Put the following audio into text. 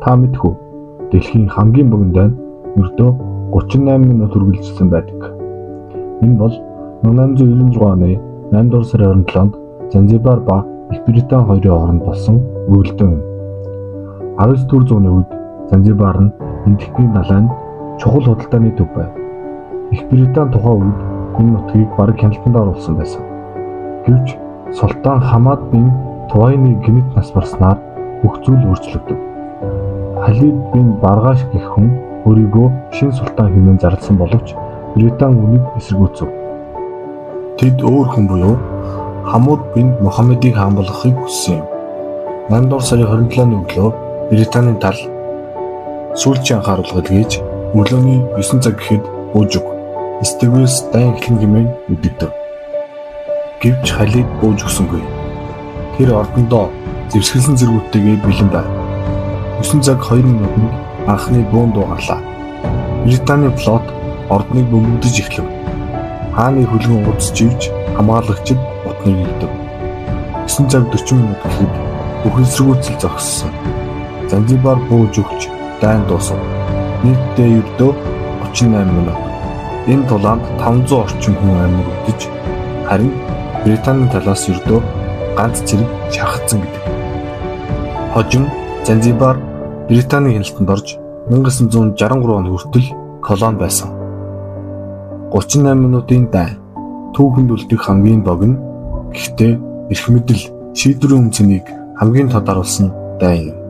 Та мэдэх үү? Дэлхийн хамгийн богино дайн ердөө 38 минут үргэлжилсэн байдаг. Энэ бол 1896 оны 8 дугаар сарын 27-нд Занзибар ба Их Британи хоёрын хооронд болсон үргэлдэн юм. 19 дугаар зууны үед Занзибар нь Энэтхэгийн далайн чухал худалдааны төв байв. Их Британи тухайн үед энэ нутгийг бараг хяналтанд оруулсан байсан. Гэвч Султан Хамад бин Туайны гэнэт нас барснаар бүх зүйл өөрчлөгдөв. Халид бин Баргаш гэх хүн өөрийгөө шинэ султан хэмээн зарласан боловч Британи үүнийг эсэргүүцэв. Тэд өөр хүн буюу Хамуд бин Мухаммедийг хаан болгохыг хүссэн юм. 8 дугаар сарын 27-ны өглөө Британийн тал сүүлчийн анхааруулга илгээж өглөөний 9 цаг гэхэд бууж өг. Эсдэгвээс дайн эхлэн хэмээн мэдэгдэв. Гэвч Халид бууж өгсөнгүй. Тэр ордондоо зэвсгэлсэн цэргүүдтэйгээ бэлэн байв. 9 цаг 2 минутанд анхны буун дуу гарлаа. Британий флот ордныг бөмбөгдөж эхлэв. Хааны хөлгөн уудас живж хамгаалагчид утныг нэгдэв. 9 цаг 40 минут гэхэд бүх эсэргүүцэл зогссон. Занзибар бууж өгч дайн дуусав. Нийтдээ ердөө 38 минут. Энэ тулаанд 500 орчим хүн амь өргөдөж, харин Британийн талаас ердөө ганц цэрэг шархагдсан гэдэг. Хожим Занзибар Британийн хяналтанд орж 1963 он хүртэл колони байсан. 38 минутын дайн түүхэнд үлдэх хамгийн богино, гэхдээ эрх мэдэл, шийдвэрийн үнэ цэнийг хамгийн тод харуулсан дайн юм.